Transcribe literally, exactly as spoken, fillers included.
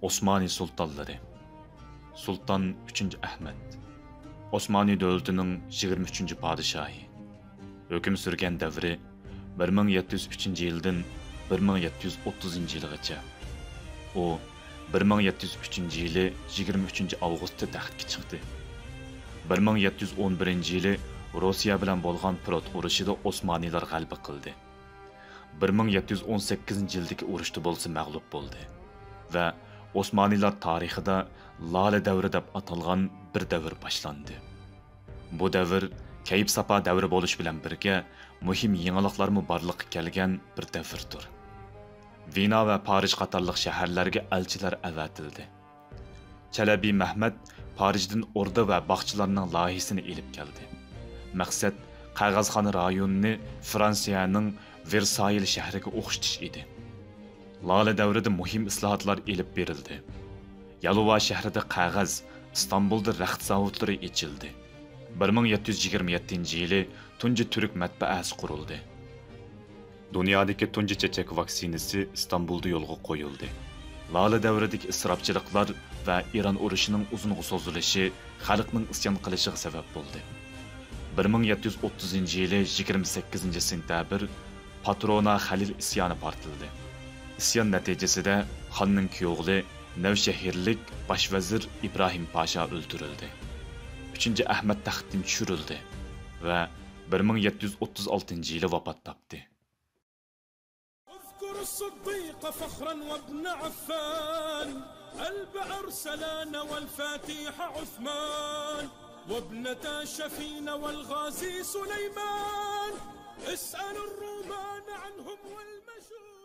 ئوسمانى سۇلتانلىرى. سۇلتان ئۈچىنچى ئەھمەد. ئوسمانى دۆلىتىنىڭ يىگىرمە ئۈچىنچى پادىشاھى. ھۆكۈم سۈرگەن دەۋرى بىر مىڭ يەتتە يۈز ئۈچىنچى يىلدىن بىر مىڭ يەتتە يۈز ئوتتۇزىنچى يىلغىچە. ئۇ بىر مىڭ يەتتە يۈز ئۈچىنچى يىلى يىگىرمە ئۈچىنچى ئاۋغۇستتا تەختكە چىقتى. بىر مىڭ يەتتە يۈز ئون بىرىنچى يىلى روسىيە بىلەن بولغان پروت ئۇرۇشىدا ئوسمانىيلار غەلىبە قىلدى. بىر مىڭ يەتتە يۈز ئون سەككىزىنچى يىلدىكى ئۇرۇشتا بولسا مەغلۇپ بولدى ۋە ئوسمانىيلار تارىخىدا لالە دەۋرى دەپ ئاتالغان بىر دەۋر باشلاندى. بۇ دەۋر كەيپ ساپا دەۋرى بولۇش بىلەن بىرگە، مۇھىم يېڭىلىقلارمۇ بارلىققا كەلگەن بىر دەۋردۇر. ۋېنا ۋە پارىژ قاتارلىق شەھەرلەرگە ئەلچىلەر ئەۋەتىلدى. چەلەبى مەھمەت پارىژدىن ئوردا ۋە باغچىلارنىڭ لايىھىسىنى ئېلىپ كەلدى. مەقسەت، قەغەزخانا رايونىنى فرانسىيەنىڭ ۋېرسايل شەھىرىگە ئوخشىتىش ئىدى. لالە دەۋرىدە مۇھىم ئىسلاھاتلار ئېلىپ بېرىلدى. يالۋا شەھىرىدە قەغەز، ئىستانبۇلدا رەخت زاۋۇتلىرى ئېچىلدى. بىر مىڭ يەتتە يۈز يىگىرمە يەتتىنچى يىلى تۇنجى تۈرك مەتبەئەسى قۇرۇلدى. دۇنيادىكى تۇنجى چېچەك ۋاكسىنىسى ئىستانبۇلدا يولغا قويۇلدى. لالە دەۋرىدىكى ئىسراپچىلىقلار ۋە ئىران ئۇرۇشىنىڭ ئۇزۇنغا سوزۇلۇشى خەلقنىڭ ئىسيان قىلىشىغا سەۋەب بولدى. بىر مىڭ يەتتە يۈز ئوتتۇزىنچى يىلى يىگىرمە سەككىزىنچى سېنتەبىر پاترونا خەلىل ئىسيانى پارتلىدى. ئىسيان نەتىجىسىدە خاننىڭ كۈيئوغلى نەۋشەھىرلىك باش ۋەزىر ئىبراھىم پاشا ئۆلتۈرۈلدى. ئۈچىنچى ئەھمەد تەختتىن چۈشۈرۈلدى ۋە بىر مىڭ يەتتە يۈز ئوتتۇز ئالتىنچى يىلى ۋاپات تاپتى. اذكر الصديق فخرا وابن عفان، البأرسلان والفاتح عثمان، وابنتا شفين والغازي سليمان. اسأل الرومان عنهم والمجوس.